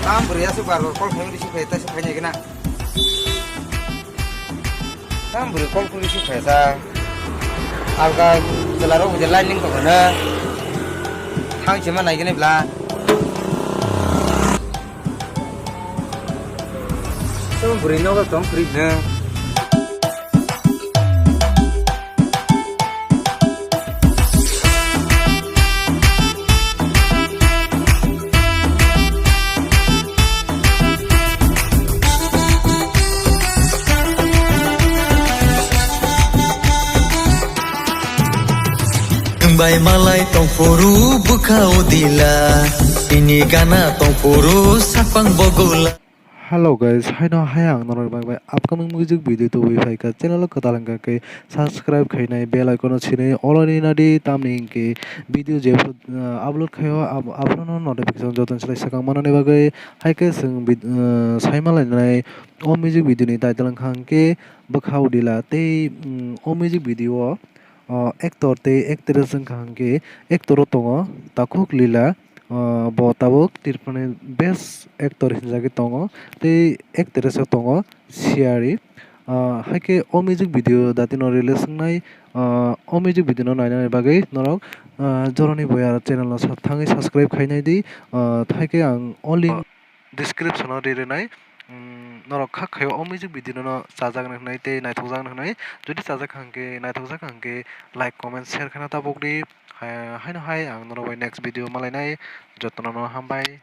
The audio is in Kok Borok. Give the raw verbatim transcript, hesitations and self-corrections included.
Tam bwrwi aswk bar bar call khai receive khai ta, receive khai nai gana. Tam bwrwi call receive khai ta. Alga chwla rok je line ling tong na. Thang se ma nai gani bla. Tam bwrwi nogo tong kwrwi na. Nwng bai malai tongphuru bwkha udila, nini gana tongphuru saphang bogula. Hello guys, haino hai ang norok bai bai upcoming music video tubui phaikha. Channel o kwtal hwnkha khe subscribe khainai, bell icon o sinai oloni nadi, tamni hinkhe video je, uh, upload khaio, ab-, abono notification jotono slai swkang manani bagwi. Hai khe chwng vid-, uh, sai malainai o music video ni title wngkha hwnkhe Bwkha Udila tei, um, o music video o, uh, actor tei actress wngkha hwnkhe actor o tongo Takhuk Lila, ah, bo tabuk Tripurani best actor hinjagwi tongo, tei actress o tongo Siyari. Ah, hai khe o music video datino release wngnai, ah, o music video no nainani bagwi norok, ah, Jorani Boyar channel no sa-, thangwi subscribe khainai di, ah, hai khe ang o link description o ri rwnai. Mm, norok kha khaio o music video no chajaknai hwnwi tei naithokjaknai hwnwi. Jodi chajakha hwnkhe, naithokjakha hwnkhe like, comment, share khaina tabuk di. Ha-, haino hai ang norok bai next video malainai. Jotono no hambai.